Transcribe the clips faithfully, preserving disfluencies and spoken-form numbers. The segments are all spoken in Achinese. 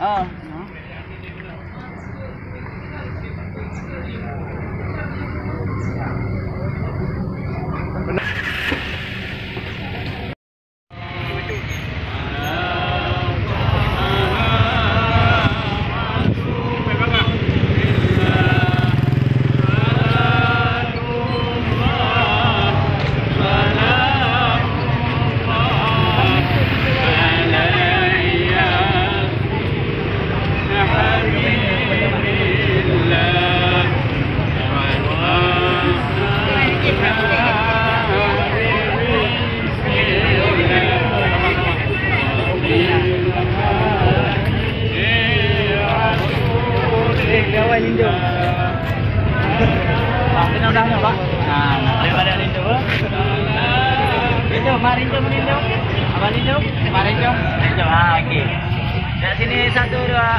Ah. Rindu, mak rindu, rindu. Abang rindu, mak rindu. Rindu, ah, okey. Dari sini, satu, dua.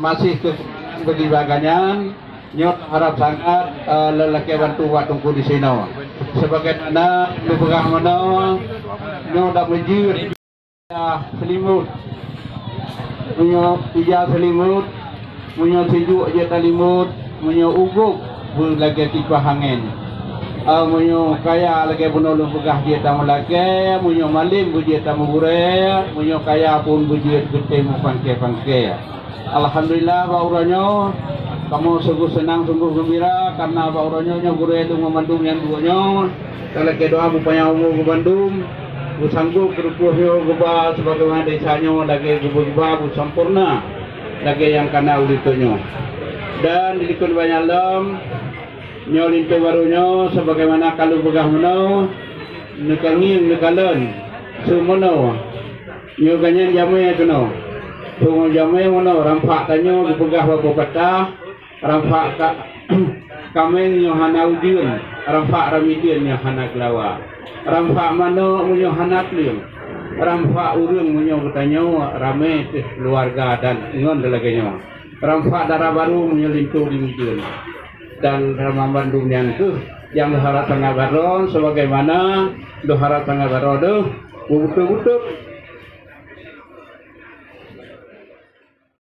Masih kekurangan bagi bagian nyoe, harap sangat, eh, lelaki bantu buat tungku di sini. Sebagaimana dipegang mana nyoe dah mejur. Ija selimut. Meunyoe ija selimut, meunyoe sijuek jeuet talimut, meunyoe ugôb beulagèe kipah angén. Ah, meunyoe kaya lagèe bunoe lôn peugah jeuet tameulakèe, meunyoe malém beujeuet tameugurèe, meunyoe kaya pun beujeuet geutem meupangke-pangke. Alhamdulillah, bak uroe nyoe kamoe sunggoh seunang, sunggoh geumbira, karena bak uroe nyoe, nyoe gurèe lôn meumandum nyang duek nyoe, talakèe doa beupanyang umu geuh bandum, beusanggôp keurukoh nyoe geuba sebagaimana desa nyoe lagèe geuba-geuba beusampoereuna lagèe nyang kana ulôn nyoe. Dan di likot banyak lom, nyoe linto barô nyoe sebagaimana ka lôn peugah meunoe, neukangieng neukalon, seumeunoe. Nyoe ka nyan jamèe keunoe. Teungoh jamèe meunoe, rampak tanyoe geupeugah bak pepatah, rampak ka-, kaméng nyoe hana ujeuen, rampak ramidien nyoe hana geulawa. Rampak manok meunyoe hana kleueng, rampak ureueng meunyoe geutanyoe ramé teuh keuluwarga dan ngon lagèe nyoe. Rampak dara barô meunyoe linto di ujeuen. Dan ramah bandum nyan keuh nyang lôn harap sangat baroe, sebagaimana lôn harap sangat baroe deuh, beubeutôi-beutôi